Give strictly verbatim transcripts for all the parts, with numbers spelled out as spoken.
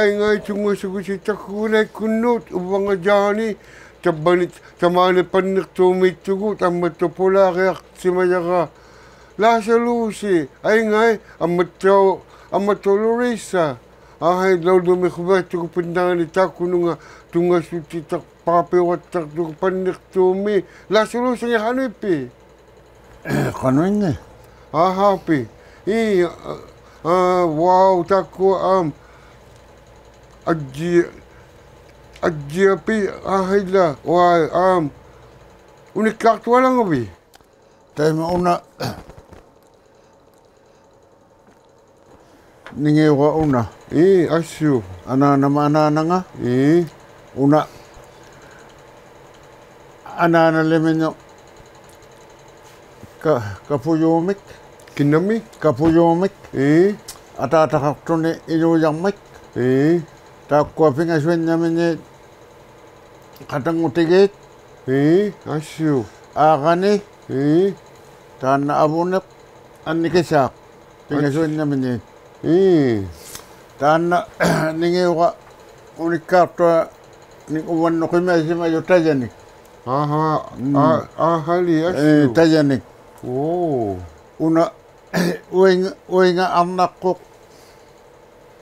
ᐊᐃᙵᐃ ᑐᙵᓱᒋᑦᓯ ᑕᑯᓐᓇᐃᒃᑯᓐᓄᑦ, ᐅᕙᖓ ᔮᓂ, ᑕᕝᕙᓂ, ᑕᒫᓂ ᐸᓐᓂᖅᑑᒦᑦᑐᒍᑦ, ᐊᒻᒪᑦᑕᐅᖅ ᐳᓛᕆᐊᖅᓯᒪᔭᕋ ᓚᓴᓘᓯ, ᐊᐃᙵᐃ, ᐊᒻᒪᑦᑕᐅᖅ, ᐊᒻᒪᑦᑕᐅᖅ ᓗᕆᓴ. ᐋᕼᐊᐃ, ᓚᐅᓪᓗᒥ ᖁᕕᐊᑦᑐᒍᑦ ᐱᓐᓇᕋᓂ ᑕᑯᓄᖓ, ᑐᙵᓱᑦᑎᑕᖅ ᐹᐱᐅᕋᑦᑕᖅᑐᒍᑦ ᐸᓐᓂᖅᑑᒥ, ᓚᓴᓘᓯᖏᑦ ᖃᓄᐃᑉᐱᑦ? ᖃᓄᐃᓐᓂ. ᐋᕼᐋᐱ. ᐄ, ᐋ, wow, ᑖᒃᑯᐊ, ᐊᒻ, ᐊᔾᔨ-, ᐊᔾᔨᐊᐱᒃ, ᐋᕼᐊᐃᓛ, wow, ᐊᒻ, ᐅᓂᒃᑳᖅᑐᐊᓚᖓᕕᑦ? ᑕᐃᒪ ᐅᓇ ᓂᖏᐅᕋ ᐅᓇ. ᐄ, ᐊᓱ. ᐊᓈᓇᒪ ᐊᓈᓇᖓ. ᐄ. ᐅᓇ. ᐊᓈᓇᓕᒥᓂᖅ ᑲ-, ᑲᐳᔫᒥᒃ. ᑭᓇᒥᒃ? ᑲᐳᔫᒥᒃ. ᐄ. ᐊᑖᑕᖃᖅᑐᓂ ᐃᓘᔭᕐᒥᒃ. ᐄ. ᑖᒃᑯᐊ ᐱᖓᓱᐃᓐᓇᒥᓃᑦ ᖃᑕᙳᑎᒌᑦ. ᐄ, ᐊᓱ. ᐋᕐᕋᓂ. ᐄ. ᑖᓐᓇ ᐊᕗᓂᖅ ᐊᓐᓂᑭᓵᖅ. ᐱᖓᓱᐃᓐᓇᒥᓃᑦ. ᐄ. ᑖᓐᓇ ᓂᖏᐅᕋ ᐅᓂᒃᑳᖅᑐᐊᓂᒃ ᐅᕙᓐᓄᑦ ᕿᒪᐃᓯᒪᔪᖅ ᑕᔭᓂᒃ. ᐋᕼᐊ, ᒻᒻ. ᐋ, ᐋᕼᐊᓕ, ᐊᓱ. ᐄ, ᑕᔭᓂᒃ. ᐆ. ᐅᓇ ᐅᐃᖓ, ᐅᐃᖓ ᐊᕐᓇᖅᑯᖅ.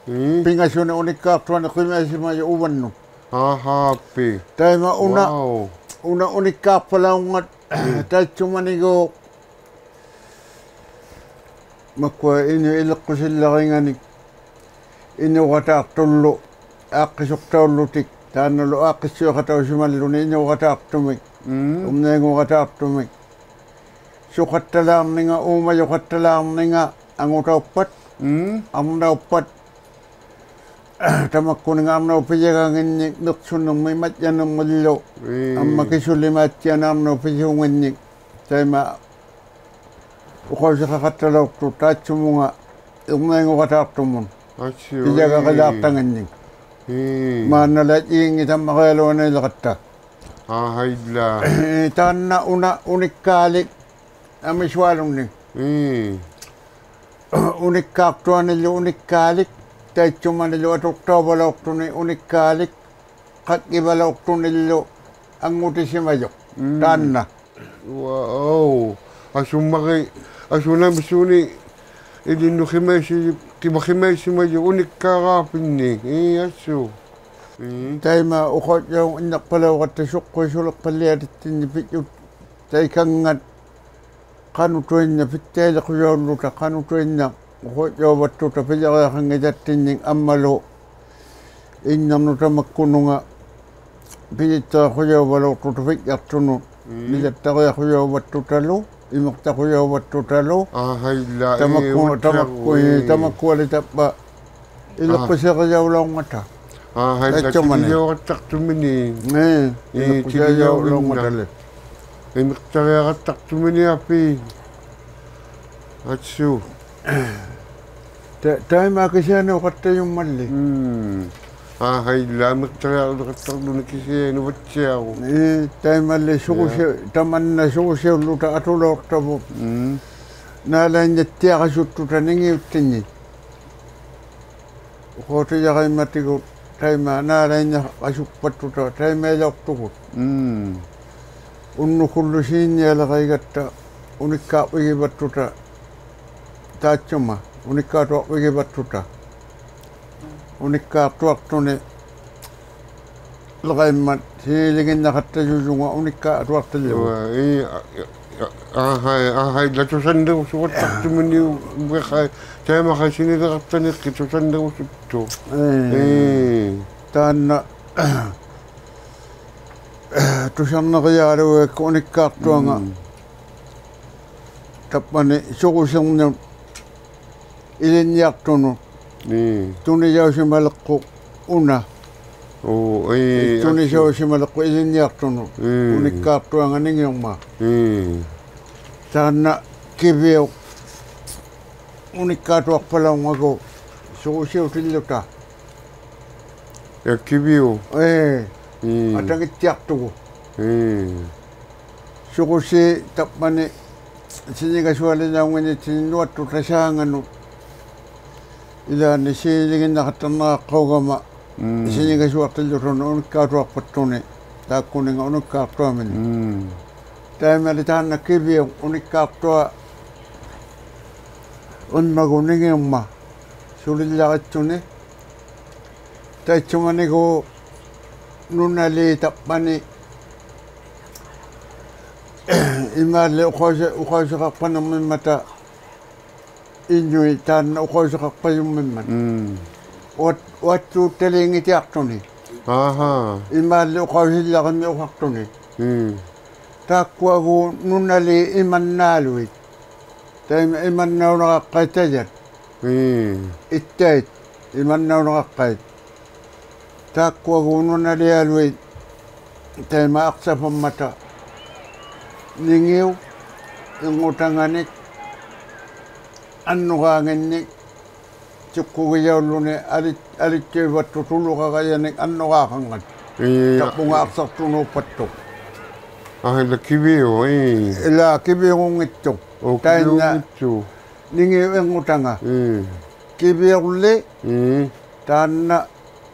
ᒻᒻ. ᐱᖓᓱᓂᒃ ᐅᓂᒃᑳᖅᑐᐊᓂᒃ ᕿᒪᐃᓯᒪᔪᖅ ᐅᕙᓐᓄᑦ. ᐋᕼᐋᐱ. ᑕᐃᒪ ᐅᓇ, wow. ᐅᓇ ᐅᓂᒃᑳᖅᐸᓚᐅᕐᖓᑦ, ᒻᒻ. ᑕᐃᑦᓱᒪᓂᒎᖅ. ᒪᒃᑯᐊ ᐃᓄᐃᑦ ᐃᓕᖅᑯᓯᓪᓚᕆᖓᓂᒃ ᐃᓅᖃᑦᑕᖅᑐᓪᓗ ᐋᖅᑭᓱᖅᑕᐅᓪᓗᑎᒃ, ᑖᓐᓇᓗ ᐋᖅᑭᔅᓱᐃᖃᑕᐅᓯᒪᓪᓗᓂ ᐃᓅᖃᑦᑕᖅᑐᒥᒃ, ᒻᒻ. ᐅᕐᓂᖑᖃᑦᑕᖅᑐᒥᒃ. ᓱᖃᑦᑕᓛᕐᓂᖓ, ᐆᒪᔪᖃᑦᑕᓛᕐᓂᖓ, ᐊᖑᑕᐅᑉᐸᑦ, ᒻᒻ. ᐊᕐᓇᐅᑉᐸᑦ, ᑕᒪᒃᑯᓂᖓ ᐊᕐᓇᐅᑉ ᐱᔭᒃᑲᖏᓐᓂᒃ ᒥᖅᓱᓂᕐᒥᒃ ᒪᑦᔮᓂᕐᒥᓪᓗ, ᒻᒻ. ᐊᒻᒪ ᑭᓱᓕᒫᑦᑎᐊᕐᓇᖅ ᐊᕐᓇᐅᑉ ᐱᔪᖏᓐᓂᒃ, ᑕᐃᒪ ᐅᖃᐅᓯᖃᖃᑦᑕᓚᐅᖅᑐᑦ ᑖᑦᓱᒧᖓ ᐅᕐᓂᖑᖃᑦᑕᖅᑐᒧᑦ. ᐊᓱ, ᐱᔭᒃᑲᖃᓛᖅᑕᖏᓐᓂᒃ. ᐄ. ᒫᓐᓇᓕ ᐊᔾᔨᒌᙱᑕᒻᒪᕆᐊᓗᐊᓃᓕᕋᑦᑕ. ᐋᕼᐊᐃᓛ. ᑖᓐᓇ ᐅᓇ ᐅᓂᒃᑳᓕᒃ ᐊᒥᓱᐊᓗᓐᓂᒃ. ᐄ. ᐅᓂᒃᑳᖅᑐᐊᓂᓪᓗ ᐅᓂᒃᑳᓕᒃ, ᑕᐃᑦᓱᒪᓂᓗ ᐊᑐᖅᑕᐅᕙᓚᐅᖅᑐᓂᒃ ᐅᓂᒃᑳᓕᒃ, ᖃᒡᒋᕙᓚᐅᖅᑐᓂᓪᓗ ᐊᙳᑎᓯᒪᔪᖅ. ᒻᒻ. ᑖᓐᓇ. Wow. ᐊᓱᒪᒋ, ᐊᓱᓇᒥᓱᓂ, ᐃᓕᓐᓄᑦ ᕿᒪᐃᓯ-, ᕿᒪ-, ᕿᒪᐃᓯᒪᔪᖅ ᐅᓂᒃᑳᕌᐱᓐᓂᒃ. ᐄ, ᐊᓱ. ᒻᒻ. ᑕᐃᒪ ᐅᖃᐅᔾᔭᐅᖕᓇᖅᐸᓚᐅᕋᑦᑕ ᓱᖅᑯᐃ ᓱᓕᖅᐸᓪᓕᐊᑎᑦᑎᓐᓂᒃ ᐱᔾᔪᑦ ᑕᐃᑲᙵᑦ ᖃᓄᑐᐃᓐᓇᖅ ᐱᑦᑕᐃᓕᖁᔭᐅᓪᓗᑕ, ᖃᓄᑐᐃᓐᓇᖅ ᐅᖃᐅᔾᔭᐅᕙᑦᑐᑕ ᐱᔭᕆᐊᖃᙱᑕᑦᑎᓐᓂᒃ ᐊᒻᒪᓗ ᐃᓐᓇᕐᓄᑦ ᑕᒪᒃᑯᓄᖓ ᐱᔨᑦᑕᕆᐊᖁᔭᐅᕙᓚᐅᖅᑐᑕ ᐱᒡᒐᖅᑐᓄᑦ, ᒻᒻ. ᓂᓚᑦᑕᕆᐊᖁᔭᐅᕙᑦᑐᑕᓗ, ᐃᒥᖅᑕᖁᔭᐅᕙᑦᑐᑕᓗ, ᐋᕼᐊᐃᓛ, ᑕᒪᒃᑯ-, ᐄ, ᑕᒪᒃᑯ-, ᐅᑦᓴᕈ, ᐄ, ᐄ. ᑕᒪ�ᒃᑯᐊᓕ ᑕᕝᕙ ᐃᓕᖅᑯᓯᕆᔭᐅᓚᐅᕐᖓᑕ. ᐋᕼᐊᐃᓛ, ᑕᐃᑦᓱᒪᓂ. ᑎᓕᔭᐅᕋᑦᑕᖅᑐᒥᓃᑦ. ᐄ, ᐄ, ᐃᓕᖅᑯᓯᕆᔭᐅᓚᐅᕐᖓᑕᓕ. ᑎᓕᔭᐅᓚᐅᕐᖓᑕᓕ. ᐃᒥᖅᑕᕆᐊᖃᑦᑕᖅᑐᒥᓂᐊᐲᑦ. ᐊᓱ. ᑕ-, ᑕᐃᒪ ᑭᓯᐊᓂ ᐅᖃᑦᑕᔪᒻᒪᓪᓕ. ᒻᒻ. ᐋᕼᐊᐃᓛ, ᐃᒥᖅᑕᕆᐊᖃᑦᑕᖅᑐᒥᓂ ᑭᓯᐊᓂ ᐅᕙᑦᓯᐊᕈ. ᐄ, ᑕᐃᒪᓕ ᓱᕈᓯ-, ᔮ. ᑕᒪᓐᓇ ᓱᕈᓯᐅᓪᓗᑕ ᐊᑐᓚᐅᖅᑕᕗᑦ. ᒻᒻ. ᓈᓚᐃᓐᓇᑦᑎᐊᕋᓱᑦᑐᑕ ᓂᖏᐅᑦᑎᓐᓂ. ᐅᖃᐅᑎᔭᕋᐃᒻᒪᑎᒍᑦ ᑕᐃᒪ ᓈᓚᐃᓐᓇᕋᓱᑉᐸᑦᑐᑕ ᑕᐃᒪᐃᓚᐅᖅᑐᒍᑦ. ᒻᒻ. ᐅᓐᓄᒃᑯᓪᓗ ᓯᓂᓐᓂᐊᓕᕋᐃᒐᑦᑕ ᐅᓂᒃᑳᕐᕕᒋᕙᑦᑐᑕ ᑖᑦᓱᒪ, ᐅᓂᒃᑳᖅᑐᐊᕐᕕᒋᕙᑦᑐᑕ. ᐅᓂᒃᑳᖅᑐᐊᖅᑐᓂ ᓕᕋᐃᒻᒪᑦ ᓯᓂᓕᖏᓐᓇᖃᑦᑕᔪᔪᖓ ᐅᓂᒃᑳᖅᑐᐊᖅᑕᓪᓗᒍ. ᐄ, ᐋ, ᐋ, ᐋᕼᐊᐃ, ᐋᕼᐊᐃᓛ ᑐᓴᓐᓂᕈᓱᖃᑦᑕᖅᑐᒥᓂᐅᕙᖃᐃ, ᑕᐃᒪᖃᐃ ᓯᓂᓕᖃᑦᑕᕐᓂᖅᑭᑦ ᑐᓴᓐᓂᕈᓱᑦᑐᖅ. ᐄ. ᐄ. ᑖᓐᓇ ᑐᓴᕐᓂᕆᔮᓗᐊᒃᑯ ᐅᓂᒃᑳᖅᑐᐊᖓ. ᒻᒻ. ᑕᑉᐸᓂ ᓱᕈᓯᕐᓄᑦ ᐃᓕᓐᓂᐊᖅᑐᓄᑦ. ᐄ. ᑐᓂᔭᐅᓯᒪᓕᖅᑯᖅ ᐅᓇ. ᐆ, ᐄ, ᑐᓂᔭᐅᓯᒪᓕᖅᑯᖅ ᐃᓕᓐᓂᐊᖅᑐᓄᑦ. ᒻᒻ. ᐅᓂᒃᑳᖅᑐᐊᖓ ᓂᖏᐅᕐᒪ. ᐄ. ᑖᓐᓇ ᑭᕕᐅᖅ ᐅᓂᒃᑳᖅᑐᐊᖅᐸᓚᐅᕐᖓᒍ ᓱᕈᓯᐅᑎᓪᓗᑕ. ᐄ, ᑭᕕᐅᖅ. ᐄ. ᐄ. ᐊᑕᖏᑦᑎᐊᖅᑐᒍ. ᐄ. ᓱᕈᓯ ᑕᑉᐸᓂ ᓯᓂᒐᓱᐊᓕᓚᐅᙱᓐᓂᑦᑎᓐᓂ ᓄᐊᑦᑐᑕᖅ ᓵᖓᓄᑦ. ᐃᓛᓐᓂ ᓯᓂᓕᖏᓐᓇᖃᑦᑕᕐᓂᕋᖅᑲᐅᒐᒪ ᒻᒻ. ᓯᓂᒐᓱᐊᖅᑎᓪᓗᑐᓄᑦ ᐅᓂᒃᑳᑐᐊᖅᐸᑦᑐᓂ, ᑖᒃᑯᓂᖓ ᐅᓂᒃᑳᖅᑐᐊᒥᓂᖅ. ᒻᒻ. ᑕᐃᒪᓕ ᑖᓐᓇ ᑭᕕᐅᖅ ᐅᓂᒃᑳᖅᑐᐊ ᐅᒻᒪᒍ ᓂᖏᐅᒻᒪ ᓱᓕᓪᓚᕆᑦᑐᓂ. ᑕᐃᑦᓱᒪᓂᒎᖅ ᓄᓇᓖᑦ ᑕᑉᐹᓂ ᐃᒫᓪᓕ ᐅᖃᐅᓯ-, ᐅᖃᐅᓯᖃᖅᐸᓐᓂᕐᒥᒻᒪᑕ ᐃᓄᐃᑦ ᑖᓐᓇ ᐅᖃᐅᓯᖃᖅᐸᔪᒻᒥᒻᒪᑦ. ᒻᒻ. ᐅᐊᑦ-, ᐅᐊᑦᑑᑦᑕᓕᖏᑦᑎᐊᖅᑐᓂ. ᐊᕼᐊ. ᐃᒫᓪᓕ ᐅᖃᐅᓯᓪᓚᕆᒻᒥ ᐅᖃᖅᑐᓂ. ᒻᒻ. ᑖᒃᑯᐊᒎᖅ ᓄᓇᓖᑦ ᐃᒪᓐᓈᓗᐃᑦ. ᑕᐃᒪ ᐃᒪᓐᓇᐅᓇᖃᖅᑲᐃᑦ ᑕᔭᑦ. ᒻᒻ. ᐃᑦᑕᐃᑦ ᐃᒪᓐᓇᐅᓇᖃᖅᑲᐃᑦ. ᑖᒃᑯᐊᒎᖅ ᓄᓇᓕᐊᓗᐃᑦ ᑕᐃᒪ ᐊᖅᓴᕙᒻᒪᑕ ᓂᖏᐅᑉ ᐃᕐᖑᑕᖓᓂᒃ ᐊᓐᓄᕌᖏᓐᓂᒃ ᑐᒃᑯᒋᔭᐅᓪᓗᓂ ᐊᓕ-, ᐊᓕᑦᑐᐃᕙᑦᑐᑦ ᑐᓗᒐᒐᔭᓂᒃ ᐊᓐᓄᕌᖃᖓᑦ. ᐄ, ᑕᕝᕗᖓ ᐊᖅᓴᖅᑐᓅᑉᐸᑦᑐᖅ. ᐊᕼᐊ, ᐃᓛ ᑭᕕᐅᖅ, ᐄ. ᐃᓛ ᑭᕕᐅᖑᙱᑦᑐᖅ. ᐆ, ᑕᐃᓐᓇ ᑭᕕᐅᖑᙱᑦᑐᖅ. ᓂᖏᐅᑉ ᐃᕐᖑᑕᖓ. ᐄ. ᑭᕕᐅᕐᓕ. ᐄ. ᑖᓐᓇ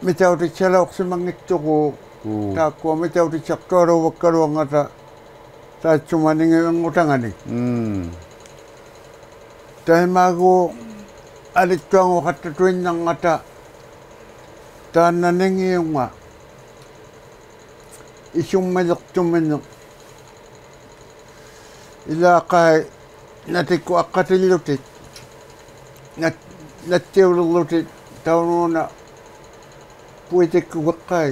ᒥᑕᐅᑎᑦᓴᓚᐅᖅᓯᒪᙱᑦᑐᒎᖅ. ᐆ. ᑖᒃᑯᐊ ᒥᑕᐅᑎᑦᓴᖅᑐᐊᓘᕙᒃᑲᓗᐊᕐᖓᑕ ᑖᑦᓱᒪ ᓂᖏᐅᑉ ᐃᕐᖑᑕᖓᓂᒃ. ᒻᒻ. ᑕᐃᒫᒎᖅ ᐊᓕᑦᑐᐊᖑᖃᑦᑕᑐᐃᓐᓇᕐᖓᑕ ᑖᓐᓇ ᓂᖏᐅᖓ ᐃᓱᒻᒥᓕᖅᑐᒥᓂᖅ. ᐃᓛᒃᑲᐃ ᓇᑎᒃᑯᑦ ᐊᖅᑲᑎᓪᓗᑎᒃ, ᓇᑦ-, ᓇᑦᑎᐅᓕᕐᓗᑎᒃ ᑕᐅᓄᓇ ᐳᐃᑎᒃᑯᒃᑲᐃ,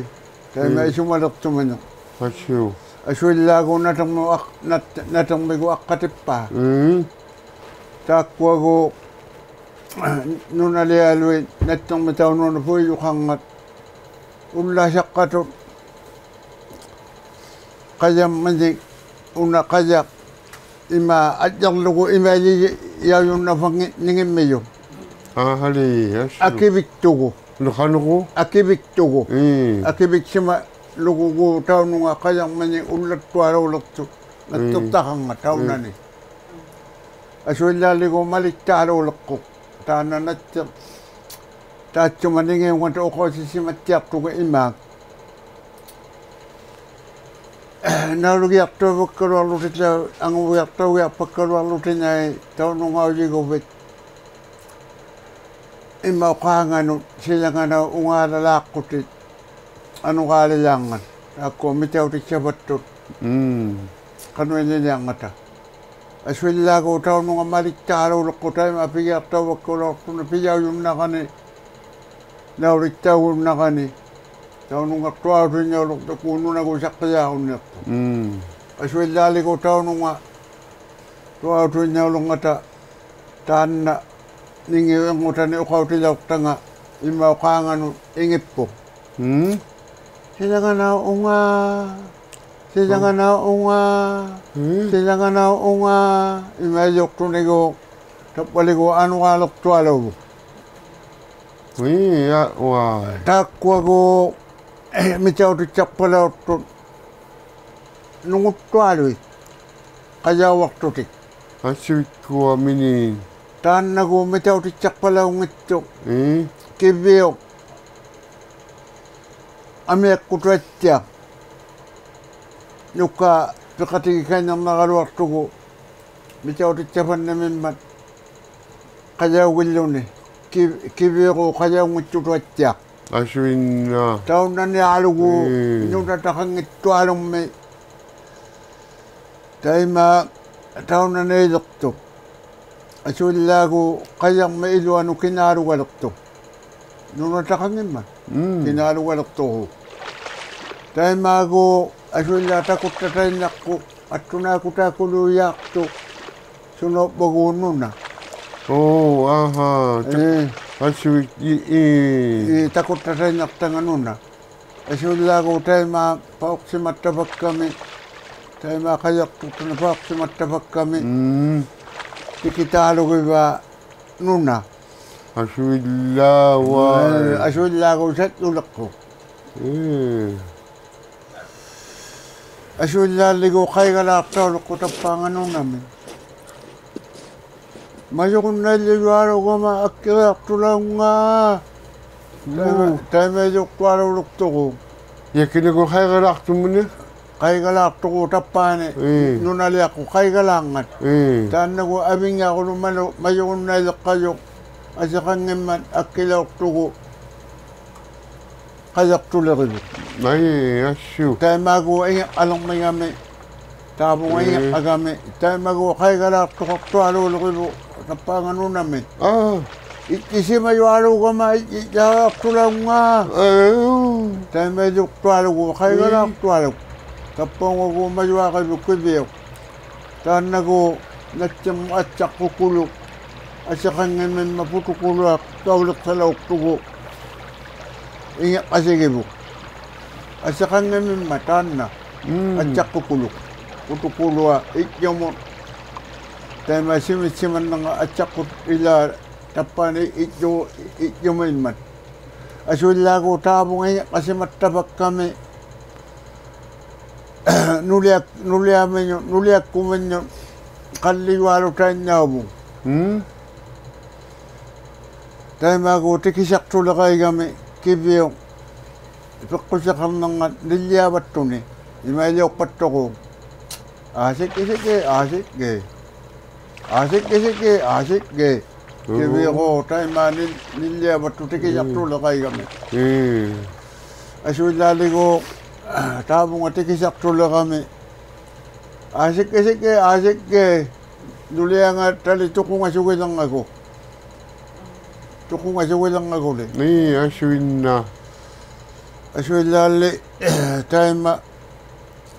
ᑕᐃᒪ ᒻᒻ. ᐃᓱᒪᓕᖅᑐᒥᓂᖅ. ᐊᓱ. ᐊᓱᐃᓛᒎᖅ ᓇᑎᕐᒧᑦ ᐊᖅ-, ᓇᑦ-, ᓇᑎᕐᒥᒎᖅ ᐊᖅᑲᑎᑉᐹ. ᒻᒻ. ᑖᒃᑯᐊᒎᖅ ᓄᓇᓕᐊᓗᐃᑦ ᓇᑦᑎᕐᒥ ᑕᐅᓄᓇ ᐳᐃᔪᖃᕐᖓᑦ ᐅᓪᓛᓴᖅᑲᑐᑦ ᖃᔭᒻᒥᓂᒃ ᐅᓇ ᖃᔭᖅ ᐃᒫ ᐊᔾᔨᕐᓗᒍ ᐃᒪᐃᓕᔭᐅᔪᓐᓇᕙᖏ-, ᓂᖏᒻᒥᔪᖅ. ᐊᕼᐊᓕ, ᐊᓱ. ᐊᑭᕕᒃᑐᒍ. ᓄᖃᓄᒍ? ᐊᑭᕕᒃᑐᒍ. ᐄ. ᐊᑭᕕᒃᓯᒪᓗᒍᒎᖅ ᑕᐅᓄᖓ ᖃᔭᒻᒥᓂᒃ ᐅᓪᓚᑦᑐᐊᓘᓕᖅᑐᖅ. ᒪᑦᑐᖅᑕᖃᕐᖓᑦ ᑕᐅᓇᓂ. ᒻᒻ. ᐊᓱᐃᓛᓕᒎᖅ ᒪᓕᑦᑖᓘᓕᖅᑯᖅ. ᑖᓐᓇ ᓇᑦᑎᖅ. ᑖᑦᓱᒪ ᓂᖏᐅᖓᑕ ᐅᖃᐅᓯᓯᒪᑦᑎᐊᖅᑐᒍ ᐃᒫᒃ. ᓇᐅᓕᒋᐊᖅᑕᐅᕙᒃᑲᓗᐊᕐᓗᑎᑦ ᐃᓛ, ᐊᖑᕕᐊᖅᑕᐅᒋᐊᖅᐸᒃᑲᓗᐊᕐᓗᑎᑦ ᓇᐃ ᑕᐅᓄᖓᐅᔪᒍᕕᑦ. ᐃᒪᐅᖄᖓᓄᑦ ᓯᓚᖓᓇᐅᑉ ᐅᖓᓚᓛᖅᑯᑎᑦ ᐊᓄᕌᓕᓛᕐᖓᑦ. ᑖᒃᑯᐊ ᒥᑕᐅᑎᑦᓴᕙᑦᑐᑦ. ᒻᒻ. ᖃᓄᐃᓕᓂᐊᕐᖓᑕ. ᐊᓱᐃᓛᒎᖅ ᑕᐅᓄᖓ ᒪᓕᑦᑖᓘᓕᖅᑯᖅ ᑕᐃᒪ ᐱᒋᐊᖅᑕᐅᕙᒃᑲᓗᐊᖅᑐᓂ ᐱᔭᐅᔪᓐᓇᕋᓂ, ᓇᐅᓕᑦᑕᐅᔪᓐᓇᕋᓂ, ᑕᐅᓄᖓ ᑐᐊᐅᑐᐃᓐᓇᐅᓕᖅᑐᒎᖅ ᓄᓇᒍ ᓴᖅᑭᔮᕈᓐᓃᖅᑐᖅ. ᒻᒻ. ᐊᓱᐃᓛᓕᒎᖅ ᑕᐅᓄᖓ ᑐᐊᐅᑐᐃᓐᓇᐅᓕᕐᖓᑕ ᑖᓐᓇ ᓂᖏᐅᑉ ᐃᕐᖑᑕᓂ ᐅᖃᐅᑎᓚᐅᖅᑕᖓ ᐃᒪᐅᖄᖓᓄᑦ ᐃᖏᑉᐳᖅ. ᒻᒻ. ᓯᓚᖓᓇᐅᑉ ᐅᖓ, ᓯᓚᖓᓇᐅᑉ ᐅᖓ, ᒻᒻ. ᓯᓚᖓᓇᐅᑉ ᐅᖓ, ᐃᒪᐃᓕᐅᖅᑐᓂᒎᖅ, ᑕᕝᕙᓕᒎᖅ ᐊᓄᕌᓕᖅᑐᐊᓘᒍ. ᐅᐃ, ᐊ, ᐅᐊᐃ. ᑖᒃᑯᐊᒎᖅ ᒥᑕᐅᑎᑦᓴᖅᐸᓚᐅᖅᑐᑦ ᓄᖑᑦᑐᐊᓗᐃᑦ ᖃᔭᐅᕙᖅᑐᑎᒃ. ᐊᓱᐃᒃᑯᐊᒥᓃᑦ. ᑖᓐᓇᒎᖅ ᒥᑕᐅᑎᑦᓴᖅᐸᓚᐅᙱᑦᑐᖅ. ᐄ. ᑭᕕᐅᖅ ᐊᒥᐊᒃᑯᑐᐊᑦᑎᐊᖅ. ᓄᑲ ᐱᖃᑎᒋᑲᐃᓐᓇᕐᓇᕋᓗᐊᖅᑐᒍ ᒥᑕᐅᑎᑦᓴᕙᓐᓂᕐᒥᒻᒪᑦ ᖃᔭᐅᒋᓪᓗᓂ. ᑭ-, ᑭᕕᐅᕉᖅ ᖃᔭᐅᙱᑦᑐᑐᐊᑦᑎᐊᖅ. ᐊᓱᐃᓐᓇ. ᑕᐅᓇᓂᐊᓗᒎᖅ ᒻᒻ. ᓄᓇᑕᖃᙱᑦᑐᐊᓗᒻᒥ. ᑕᐃᒪ ᑕᐅᓇᓂᐃᓕᖅᑐᖅ. ᐊᓱᐃᓛᒎᖅ ᖃᔭᕐᒥ ᐃᓗᐊᓄᑦ ᑭᓈᓗᒐᓕᖅᑐᖅ. ᓄᓇᑕᖃᙱᒻᒪᑦ. ᒻᒻ. ᑭᓈᓗᒐᓕᖅᑐᖅ. ᑕᐃᒪᒎᖅ ᐊᓱᐃᓛᒃ ᑕᑯᑦᑕᑕᐃᓐᓇᖅᑯᖅ. ᐊᑦᑐᓈᑯᑖᑯᓗᐃᔮᖅᑐᖅ. ᓱᓇᐅᕝᕙᒎᖅ ᓄᓇ. ᐆ, ᐊᕼᐊ, ᑕ-, ᐄ. ᐊᓱᐃᒃ, ᐄ, ᐄ. ᐄ, ᑕᑯᑦᑕᑕᐃᓐᓇᖅᑕᖓ ᓄᓇ. ᐊᓱᐃᓛᒎᖅ ᑕᐃᒫᒃ ᐸᐅᖅᓯᒪᑦᑕᕙᒃᑲᒥ, ᑕᐃᒫᒃ ᖃᔭᖅᑐᖅᑐᓂ ᐸᐅᖅᓯᒪᑦᑕᕙᒃᑲᒥ, ᒻᒻ. ᑎᑭᑖᓗᒋᕙ ᓄᓇ. ᐊᓱᐃᓛᒃ ᐅᐊᐃ. ᐄ, ᐊᓱᐃᓛᒎᖅ ᓴᔾᔪᓕᖅᑯᖅ. ᐄ. ᐊᓱᐃᓛᓕᒎᖅ ᖃᐃᒐᓛᖅᑕᐅᓕᖅᑯᖅ ᑕᑉᐹᖓ ᓄᓇᒥ. ᒪᔪᕈᓐᓇᐃᓕᔪᐊᓘᒐᒪ ᐊᒃᑭᕆᐊᖅᑐᓚᐅᙵ. ᒻᒻ. ᑕᐃᒪᐃᓗᒃᑐᐊᓘᓗᒃᑐᒍ. ᔭᑭᓇᒍ ᖃᐃᒐᓛᖅᑐᒥᓂᖅ? ᖃᐃᒐᓛᖅᑐᒍ ᑕᑉᐹᓂ. ᐄ. ᓄᓇᓕᐊᖅᑯᖅ ᖃᐃᒐᓛᕐᖓᑦ. ᐄ. ᑖᓐᓇᒍ ᐊᕕᙵᑯᓗᒃ ᒪᓄ-, ᒪᔪᕈᓐᓇᐃᓕᖅᑲᔪᖅ ᐊᓯᖃᙱᒻᒪᑦ ᐊᒃᑭᓚᐅᖅᑐᒍ ᖃᔭᖅᑐᓕᕆᕗᖅ. ᐊᐃ, ᐊᓱ. ᑕᐃᒪᒎᖅ ᐃᖏᕐᕋᓕᕐᒥᒐᒥ. ᑖᕗᖓ ᐄ. ᐃᖏᕐᕋᒐᒥ. ᑕᐃᒪᒎᖅ ᖃᐃᒐᓛᖅᑐᖃᖅᑐᐊᓘᓕᕆᕗᖅ ᑕᑉᐹᖓ ᓄᓇᒥ. ᐋ. ᐃᒃᑭᓯᒪᔪᐊᓘᒐᒪ ᐃᒃᑭᓯᒪᔪᐊᖅᑐᓚᐅᙵ. ᐊᐅ. ᑕᐃᒪᐃᓗᒃᑐᐊᓗᒍ ᖃᐃᒐᓛᖅᑐᐊᓗᒃ. ᐄ. ᑕᑉᐸᐅᖓᒎᖅ ᒪᔪᐊᕆᕗᖅ ᑭᕕᐅᖅ. ᑖᓐᓇᒎᖅ ᓇᑦᑎᕐᒧᑦ ᐊᑦᓴᖅᑯᑯᓗᒃ. ᐊᓯᖃᙱᒻᒥᒻᒪᑦ ᐳᑐᑯᓗᐊ ᑲᐅᓕᖅᓴᓚᐅᖅᑐᒍ. ᐃᖏᕐᕋᓯᒋᕗᖅ. ᐊᓯᖃᙱᒻᒥᒻᒪᑦ ᑖᓐᓇ. ᒻᒻ. ᐊᑦᓴᖅᑯᑯᓗᒃ. ᐳᑐᑯᓗᐊ ᐃᒡᔪᒧᑦ. ᑕᐃᒪ ᓯᒥᑦᓯᒪᓐᓂᕐᖓᑦ ᐊᑦᓴᖅᑯᖅ ᐃᓛ ᑕᑉᐹᓂ ᐃᒡᔪ-, ᐃ-, ᐃᒡᔪᒪᐃᒻᒪᑦ. ᐊᓱᐃᓛᒎᖅ ᑖᕗᖓ ᐃᖏᕐᕋᓯᒪᑦᑕᕙᒃᑲᒥ ᓄᓕᐊᒃ-, ᓄᓕᐊᒥᓄᑦ, ᓄᓕᐊᒃᑯᒥᓄᑦ ᖃᓪᓕᔪᐊᓘᑕᐃᓐᓇᐅᕗᖅ. ᒻᒻ. ᑕᐃᒪᒎᖅ ᑎᑭᓴᖅᑐᓕᕋᐃᒐᒥ ᑭᕕᐅᖅ ᐱᖅᑯᓯᖃᕐᓂᕐᖓᑦ ᓂᓪᓕᐊᕙᑦᑐᓂ ᐃᒪᐃᓕᐅᖅᐸᑦᑐᒎᖅ. ᐊᓯᒃᑭᓯᒃᑭ, ᐊᓯᒃᑭ. ᐊᓯᒃᑭᓯᒃᑭ, ᐊᓯᒃᑭ. ᐆ. ᑭᕕᐅᖅ ᑕᐃᒪ ᓂᓪ-, ᓂᓪᓕᐊᕙᑦᑐᖅ ᑎᑭᓴᖅᑐᓕᕋᐃᒐᒥ. ᒻᒻ. ᐊᓱᐃᓛᓕᒎᖅ ᑖᕗᖓ ᑎᑭᓴᖅᑐᓕᕋᒥ. ᐊᓯᒃᑭᓯᒃᑭ, ᐊᓯᒃᑭ. ᓄᓕᐊᖓᑕᓕ ᑐᖁᖓᓱᒋᓕᕐᖓᒍ. ᑐᖁᖓᓱᒋᓕᕐᖓᒍᓕ. ᓂ, ᐊᓱᐃᓐᓇ. ᐊᓱᐃᓛᓕ ᑕᐃᒪ.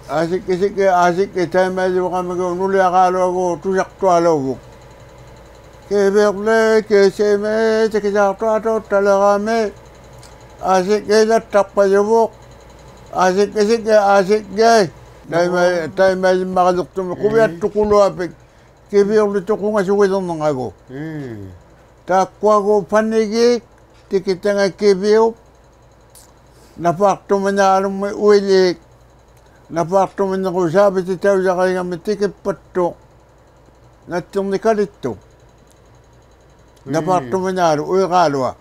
ᐊᓯᒃᑭᓯᒃᑭ, ᐊᓯᒃᑭ ᑕᐃᒪᐃᓕᐅᕋᒥᒎᖅ ᓄᓕᐊᕌᓗᐊᒎᖅ ᑐᓴᖅᑐᐊᓘᕗᖅ. ᑭᕕᐅᖅᓕ, ᑭᓯᒥ, ᑎᑭᓴᖅᑐᐊᓘᑕᓕᕋᒥ. ᐊᓯᒃᑭᓕᖅᑕᖅᐸᔪᕗᖅ. ᐊᓯᒃᑭᓯᒃᑭ, ᐊᓯᒃᑭ. ᑕᐃᒪ-, ᑕᐃᒪᐃᓕᒻᒪᕆᓕᖅᑐᒥ. ᒻᒻ. ᖁᕕᐊᑦᑐᑯᓗᐊᐱᒃ. ᑭᕕᐅᖅᓕ ᑐᖁᖓᓱᒋᓕᕐᓂᕐᖓᒍ. ᒻᒻ. ᑖᒃᑯᐊᒎᖅ ᐸᓂᒋᒃ, ᑎᑭᑕᖓ ᑭᕕᐅᑉ, ᓇᐹᖅᑐᒥᓂᐊᓗᒻᒥ ᐅᐃᓖᒃ, ᓇᐹᖅᑐᒥᓂᕈᒃ ᓵᕕᑎᑕᐅᔭᕋᐃᒐᒥ ᑎᑭᑉᐸᑦᑐᖅ, ᓇᑦᑎᕐᓂᒃ ᑲᓕᑦᑐᖅ. ᒻᒻ. ᓇᐹᖅᑐᒥᓂᐊᓗᒃ, ᐅᐃᕌᓗᐊ.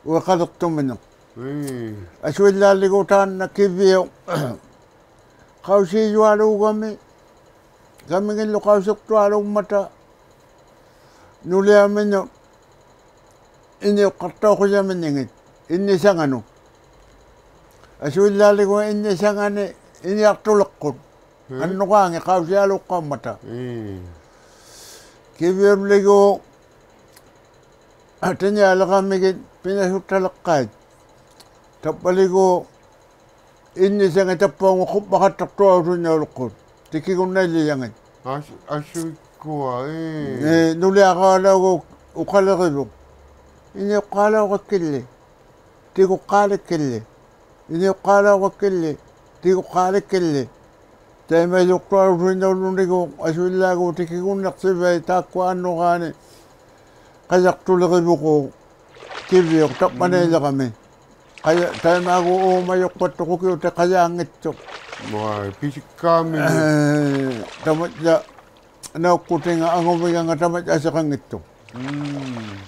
ᐅᐃᖃᓕᖅᑐᒥᓂᖅ. ᒻᒻ. ᐊᓱᐃᓛᓕᒎᖅ ᑖᓐᓇ ᑭᕕᐅᖅ ᖃᐅᓰᔪᐊᓘᒐᒥ, ᑲᒥᖏᓪᓗ ᖃᐅᓯᖅᑐᐊᓘᒻᒪᑕ, ᓄᓕᐊᒥᓄᑦ ᐃᓂᐅᖅᑲᖅᑕᐅᖁᔭᒥᓂᖏᑦ, ᐃᓐᓂᓴᖓᓄᑦ. ᐊᓱᐃᓛᓕᒎᖅ ᐃᓐᓂᓴᖓᓂ ᐃᓂᐊᖅᑐᓕᖅᑯᑦ. ᒻᒻ. ᐊᓐᓄᕌᖏᑦ ᖃᐅᓯᐊᓘᖅᑲᐅᒻᒪᑕ. ᒻᒻ. ᑭᕕᐅᓪᓕᒎᖅ ᑎᓂᐊᓕᕋᒥᒋᑦ ᐱᓇᓱᑦᑕᓕᖅᑲᐃᑦ. ᑕᕝᕙᓕᒎᖅ ᐃᓐᓂᓴᖏᑦ ᑕᑉᐸᐅᖓ ᖁᕝᕙᖃᑦᑕᖅᑐᐊᓘᓱᐃᓐᓇᐅᓕᖅᑯᑦ. ᑎᑭᒍᓐᓇᐃᓕᔭᖏᑦ. ᐊᓱ-, ᐊᓱᐃᒃᑯᐊ, ᐄ. ᐄ, ᓄᓕᐊᕌᓗᐊᒎᖅ ᐅᖃᓕᕆᕗᖅ. ᐃᓂᐅᖅᑳᓚᐅᕋᒃᑭᓪᓕ. ᑎᒍᖅᑳᓕᒃᑭᓪᓕ. ᐃᓂᐅᖅᑳᓚᐅᕋᒃᑭᓪᓕ. ᑎᒍᖅᑳᓕᒃᑭᓪᓕ. ᑕᐃᒪᐃᓗᒃᑐᐊᓘᓱᐃᓐᓇᐅᓗᓂᒎᖅ ᐊᓱᐃᓛᒎᖅ ᑎᑭᒍᓐᓇᖅᓯᕙᐃᑦ ᑖᒃᑯᐊ ᐊᓐᓄᕌᓂ ᖃᔭᖅᑐᓕᕆᕗᖅ ᑭᕕᐅᖅ ᑕᑉᐹᓂ ᐃᓕᕋᒥ. ᖃᔭ-, ᑕᐃᒪᒎᖅ ᐆᒪᔪᖅᐸᑦᑐᖅ ᖁᑭᐅᑎᒃ ᖃᔮᙱᑦᑐᖅ. ᐅᐊᐃ, ᐱᓯᒃᑳᒥᓄᑦ. ᐄ, ᑕᒪᔾᔭ ᓇᐅᒃᑯᑎᖓ ᐊᖑᕕᒐᖓ ᑕᒪᔾᔭ ᐊᓯᖃᙱᑦᑐᖅ. ᒻᒻ.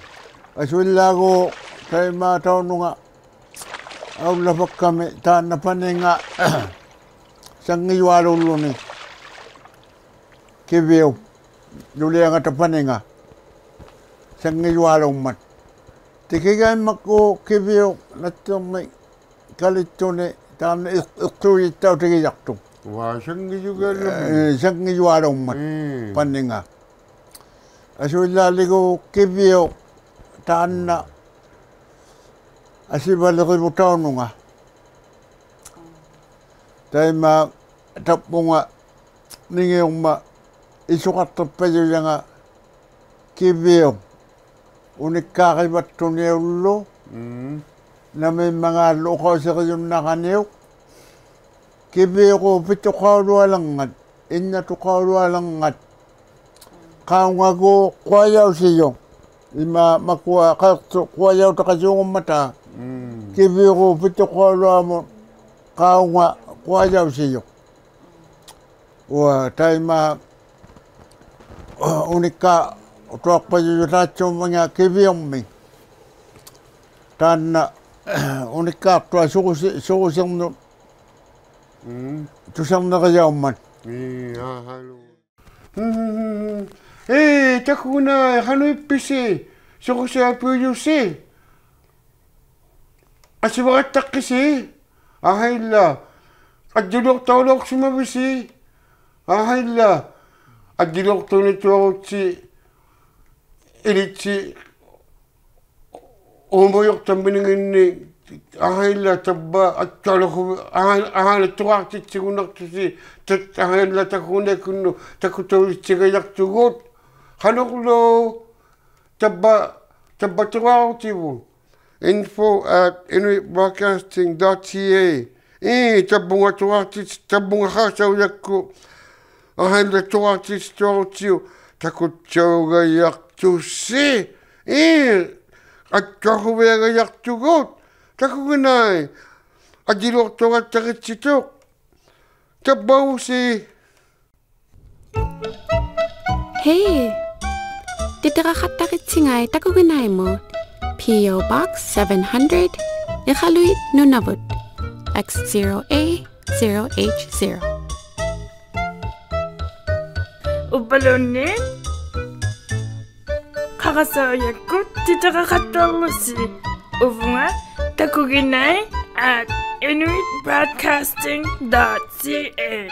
ᐊᓱᐃᓛᒎᖅ ᑕᐃᒪ ᑕᐅᓄᖓ ᐊᐅᓪᓚᖅᐸᒃᑲᒥ ᑖᓐᓇ ᐸᓂᖓ ᓴᙱᔪᐊᓘᓪᓗᓂ. ᑭᕕᐅᑉ, ᓄᓕᐊᖓᑕ ᐸᓂᖓ ᓴᙱᔪᐊᓘᒻᒪᑦ. ᑎᑭᒐᐃᒻᒪᒃᑯ ᑭᕕᐅᑉ ᓇᑦᑎᕐᓂᒃ ᑲᓕᑦᑐᓂ ᑖᓐᓇ ᐃᖅ-, ᐃᖅᑑᔨᑦᑕᐅᑎᒋᔭᖅᑐᖅ. ᐅᐊ, ᓴᙱᔪᒐᓗᒻᒥ. ᐄ, ᓴᙱᔪᐊᓘᒻᒪᑦ. ᒻᒻ. ᐸᓂᖓ. ᐊᓱᐃᓛᓕᒎᖅ ᑭᕕᐅᑉ ᑖᓐᓇ ᐊᓯᕙᓕᕆᕗᖅ ᑕᐅᓄᖓ. ᑕᐃᒪ ᑕᑉᐳᖓ ᓂᖏᐅᒻᒪᑦ ᐃᓱᖃᖅᑎᖅᐸᔪᔭᖓ ᑭᕕᐅᑉ ᐅᓂᒃᑳᕆᕙᑦᑐᓂᐅᓪᓗ. ᒻᒻ. ᓇᒦᒻᒪᖔᓪᓗ ᐅᖃᐅᓯᕆᔪᓐᓇᕋᓂᐅᒃ. ᑭᕕᐅᒎᖅ ᐱᑐᖃᐅᓗᐊᓕᕐᖓᑦ, ᐃᓐᓇᑐᖃᐅᓗᐊᓕᕐᖓᑦ. ᖃᐅᖓᒎᖅ ᖁᐊᔭᐅᓯᔪᖅ. ᐃᒫ ᒪᑯᐊ ᖃᐃᖅᑐᖅ ᖁᐊᔭᐅᑕᖃᔫᖑᒻᒪᑕ. ᒻᒻ. ᑭᕕᐅᒎᖅ ᐱᑐᖃᐅᓗᐊᒧᑦ ᖃᐅᖓ ᖁᐊᔭᐅᓯᔪᖅ. ᐅᐊ, ᑕᐃᒪ ᐅᓂᒃᑳᑐᐊᖅᐸᔪᔪᖅ ᑖᑦᓱᒻᒥᖓ ᑭᕕᐅᒻᒥᒃ. ᑖᓐᓇ ᐅᓂᒃᑳᖅᑐᐊᖅ ᓱᕈᓯ-, ᓱᕈᓯᕐᓄᑦ ᒻᒻ. ᑐᓴᕐᓂᕆᔭᐅᒻᒪᑦ. ᐄ, ᐋ, ᕼᐊᓗ. ᒻᒻ, ᒻᒻ, ᒻᒻ. ᐄ, ᑕᑯᒋᓇᐃ, ᖃᓄᐃᑉᐱᓯ? ᓱᕈᓯᐊᐱᐅᔪᓯ? ᐊᓯᕙᖃᑦᑕᖅᑭᓯ? ᐊᕼᐊᐃᓛ. ᐊᔾᔨᓕᐅᖅᑕᐅᓚᐅᖅᓯᒪᕕᓯ? ᐊᕼᐊᐃᓛ. ᐊᔾᔨᓕᐅᖅᑕᐅᓂᑐᐊᕈᑦᓯ ᐃᓕᑦᓯ ᐆᒪᔪᖅᑕᒥᓂᖏᓐᓂ, ᐊᕼᐊᐃᓛ, ᑕᕝᕙ ᐊᑦᑐᐊᓗᒍ-, ᐊᕼᐊ-, ᐊᕼᐊᐃᓛ ᑐᕌᖅᑎᑦᓯᒍᓐᓇᖅᑐᓯ, ᑕᑦ-, ᐊᕼᐊᐃᓛ ᑕᑯᒋᓇᐃᒃᑯᓐᓄᑦ ᑕᑯᑕᐅᑎᑦᓯᒐᔭᖅᑐᒍᑦ. ᖃᓄᕐᓗ ᑕᕝᕙ, ᑕᕝᕙ ᑐᕌᕈᑎᕗᑦ. info at inuit broadcasting dot c a. ᐄ, ᑕᕝᕗᖓ ᑐᕌᖅᑎᑦ-, ᑕᕝᕗᖓ ᖃᕆᑕᐅᔭᒃᑯᑦ. ᐊᕼᐊᐃᓛ ᑐᕌᖅᑎᑦᓯᑐᐊᕈᑦᓯᐅᒃ ᑕᑯᑦᓴᐅᒐᔭᖅᑐᓯ. ᐄ, ᐊᑦᑐᐊᖁᕕᐊᒐᔭᖅᑐᒍᑦ. ᑕᑯᒋᓇᐃ. ᐊᔾᔨᓕᐅᖅᑕᐅᖃᑦᑕᕆᑦᓯᑐᖅ. ᑕᕝᕙᐅᕗᓯ. Hey! ᑎᑎᕋᖃᑦᑕᕆᑦᓯᖓᐃ ᑕᑯᒋᓇᐃᒧᑦ. P O Box seven hundred, Iqaluit, Nunavut, X zero A zero H zero. ᐅᕝᕙᓘᓐᓃᑦ ᖃᕆᑕᐅᔭᒃᑯᑦ ᑎᑎᕋᖃᑦᑕᕐᓗᓯ ᐅᕗᖓ, takuginai at inuit broadcasting dot c a.